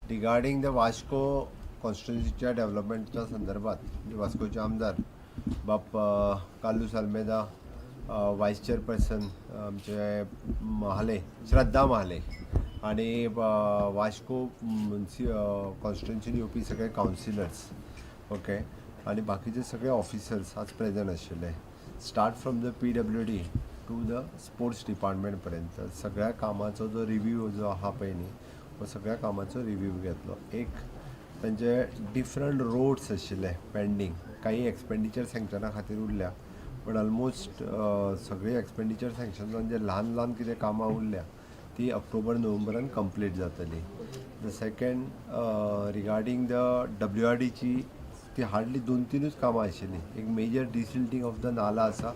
Regarding the Vasco कॉन्स्टिट्युन्सीच्या डेव्हलपमेंटच्या संदर्भात, म्हणजे वास्कोचे आमदार बाब कार्लूस आल्मेदा, वायस चेअरपर्सन आमचे महाले, श्रद्धा महाले आणि वास्को मुन्सी कॉन्स्टिट्युन्सीन येवपी सगळे कावन्सिलर्स, ओके, आणि बाकीचे सगळे ऑफिसर्स आज प्रेझेंट आशिल्ले. Start from the PWD to the sports department पर्यंत सगळ्या कामाचो जो रिव्ह्यू जो आहा पळय न्ही, हो सगळ्या कामाचो रिव्ह्यू घेतलो. एक तांचे डिफरंट रोड्स आशिल्ले पेंडींग, काही एक्सपेंडिचर सँक्शना खातीर उरल्या, बट ऑलमोस्ट सगळी एक्सपेंडिचर सँक्शन जावन जे ल्हान ल्हान कितें कामां उरल्या ती ऑक्टोबर नोव्हेंबरान कंप्लीट जातली. The second, regarding the W R डीची, ती हार्डली दोन तिनूच कामां आशिल्लीं. एक मेजर डिसिल्टींग ऑफ the नाला आसा,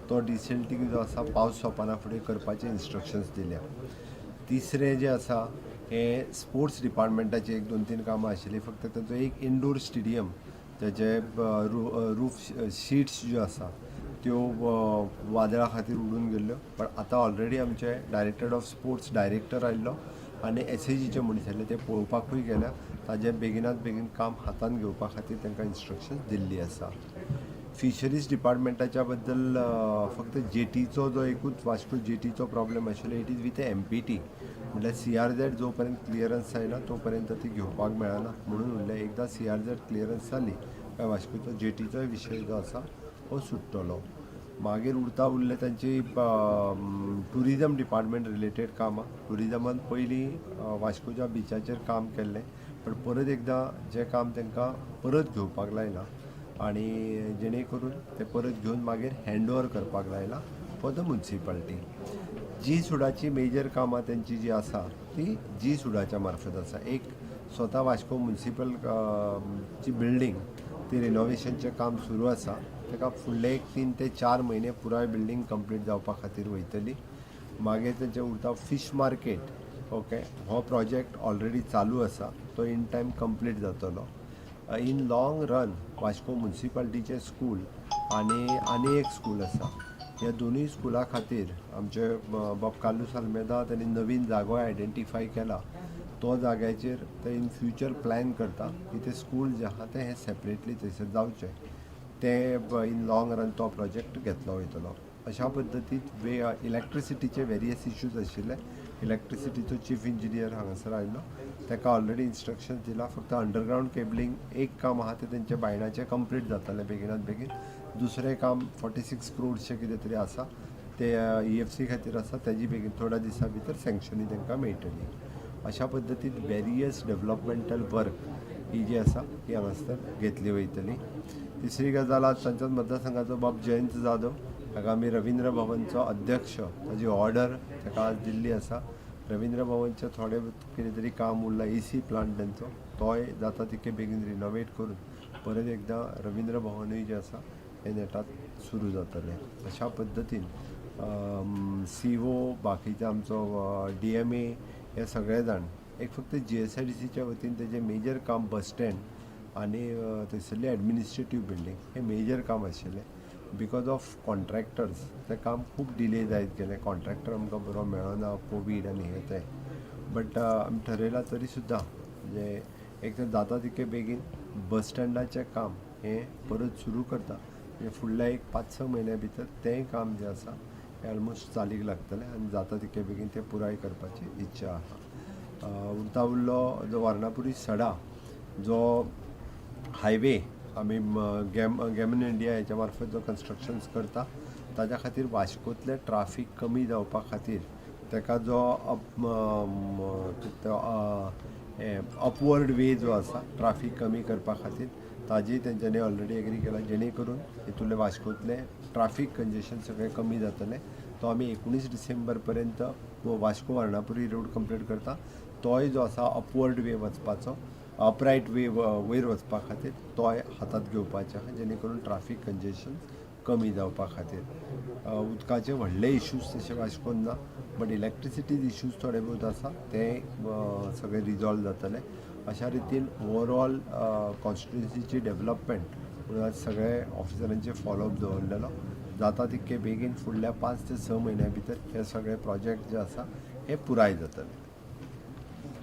तो डिसिल्टींग जो आसा पावस सोंपना फुडें करपाचे इन्स्ट्रक्शन्स दिल्या. तिसरें जें आसा हें स्पोर्ट्स डिपार्टमेंटाची एक दोन तीन कामां आशिल्लीं. फक्त ताचो एक इनडोर स्टेडियम, तेजे रूफ शिट्स ज्यो आसा त्यो वादळा खातीर उडून गेल्ल्यो, पण आतां ऑलरेडी आमचे डायरेक्टर ऑफ स्पोर्ट्स डायरेक्टर आयिल्लो आनी एसएजीचे मनीस आयिल्ले, ते पळोवपाकूय गेल्या. ताजें बेगिनात बेगीन काम हातान घेवपा खातीर तांकां इन्स्ट्रक्शन्स दिल्ली आसा. फिशरीज डिपार्टमेंटाच्या बद्दल फक्त जेटीचो जो एकूच वास्को जेटीचो प्रॉब्लेम आशिल्लो, it is with MPT, म्हटल्यार सीआरझेड जो पर्यंत क्लियरन्स जायना तो पर्यंत ती घेवपाक मेळना म्हणून उरलें. एकदां सीआरझेड क्लियरन्स जाली काय वास्कोचो जेटीचोय विशय जो आसा हो सुट्टलो. मागीर उरता उरले तांची टुरिजम डिपार्टमेंट रिलेटेड कामां. टुरिजमान पयलीं वास्कोच्या बिचाचेर काम केल्लें, पण परत एकदां जें काम तांकां परत घेवपाक लायलां आनी जेणे करून ते परत घेवन मागीर हँड ओवर करपाक लायलां फॉर the municipality. जी सुडाची मेजर कामां तेंची जी आसा ती जी सुडाच्या मार्फत आसा. एक स्वता वास्को म्युनिसिपल ची बिल्डींग, ती रिनोवेशनचें काम सुरू आसा. ताका फुडले एक 3 ते 4 म्हयने पुराय बिल्डींग कंप्लीट जावपा खातीर वयतली. मागीर तेंचें उरता फिश मार्केट, ओके, हो प्रोजेक्ट ऑलरेडी चालू आसा, तो इन टायम कंप्लीट जातलो. इन लॉंग रन वास्को म्युनिसिपालिटीचें स्कूल आनी आनी एक स्कूल आसा, ह्या दोनूय स्कुला खातीर आमचे बाब कार्लूस आल्मेदा तांणी नवीन जागो आयडेंटिफाय केला. तो जाग्याचेर ते इन फ्युचर प्लॅन करता की ते स्कूल जें आहा तें हें सेपरेटली थंयसर जावचें. ते इन लॉंग रन तो प्रोजेक्ट घेतलो वयतलो. अशा पद्दतीन वे इलेक्ट्रिसिटीचे वेरियस इश्यूज आशिल्ले. इलेक्ट्रिसिटीचो चीफ इंजिनियर हांगासर आयिल्लो, ताका ऑलरेडी इन्स्ट्रक्शन्स दिला. फक्त अंडरग्रावंड केबलिंग एक काम आहा, तें तेंच्या बायणाचें कंप्लीट जातलें बेगिनात बेगीन. दुसरें काम 46 क्रोड्सचें कितें तरी आसा, ते ईएफसी खातीर आसा, तेजी बेगीन थोड्या दिसां भितर सँक्शनूय तांकां मेळटली. अशा पद्दतीन वेरियस डेवलपमेंटल वर्क ही जी आसा ही हांगासर घेतली वयतली. तिसरी गजाल, आज तांच्याच मतदारसंघाचो बाब जयंत जाधव हाका आमी रवींद्र भवनचो अध्यक्ष ताजी ऑर्डर ताका आज दिल्ली आसा. रवींद्र भवनचें थोडें कितें तरी काम उरलां, एसी प्लांट तेंचो, तोय जाता तितके बेगीन रिनोवेट करून परत एकदां रवींद्र भवनूय जें आसा हें नेटात सुरू जातलें. अशा पद्दतीन सीओ, बाकीचे आमचो डीएमए, हे सगळे जाण, एक फक्त जीएसआयडीसीच्या वतीन तेजें मेजर काम बस स्टँड आनी थंयसरली एडमिनिस्ट्रेटीव बिल्डींग हें मेजर काम आशिल्लें. Because of contractors तें काम खूब डिले जायत गेलें. कॉन्ट्रॅक्टर आमकां बरो मेळना, कोवीड आनी हें तें, बट आमी ठरयलां तरी सुद्दां म्हणजे एक तर जाता तितके बेगीन बस स्टँडाचें काम हें परत सुरू करता. म्हणजे फुडल्या एक 5-6 म्हयन्या भितर तेंय काम जें आसा हें ऑलमोस्ट चालीक लागतलें आनी जाता तितके बेगीन तें पुराय करपाची इच्छा आहा. उरता उरलो जो वारणापुरी सडा जो हायवे, आमी गॅमन इंडिया हेच्या मार्फत जो कन्स्ट्रक्शन्स करता, ताज्या खातीर वास्कोतलें ट्राफीक कमी जावपा खातीर ताका जो अपवर्ड वे जो आसा ट्राफीक कमी करपा खातीर, ताजी तेंच्यांनी ऑलरेडी एग्री केला, जेणे करून हितूंतलें वास्कोतलें ट्राफीक कंजेशन सगळें कमी जातलें. तो आमी 19 डिसेंबर पर्यंत वास्को वारणापुरी रोड कंप्लीट करता. तोय जो आसा अपवर्ड वे वचपाचो, अपरायट वे वयर वचपा खातीर, तोय हातांत घेवपाचें आहा, जेणे करून ट्राफीक कंजेशन कमी जावपा खातीर. उदकाचे व्हडले इश्यूज तशे वास्कोन ना, बट इलेक्ट्रिसिटी इश्यूज थोडे बहुत आसा, ते सगळे रिजॉल्व जातले. अशा रितीन ओवरऑल कॉन्स्टिट्युन्सीची डेवलपमेंट म्हणून आज सगळे ऑफिसरांचे फॉलोअप दवरलेलो. जाता तितके बेगीन फुडल्या 5 ते 6 म्हयन्या भितर हे सगळे प्रोजेक्ट जे आसा हे पुराय जातले.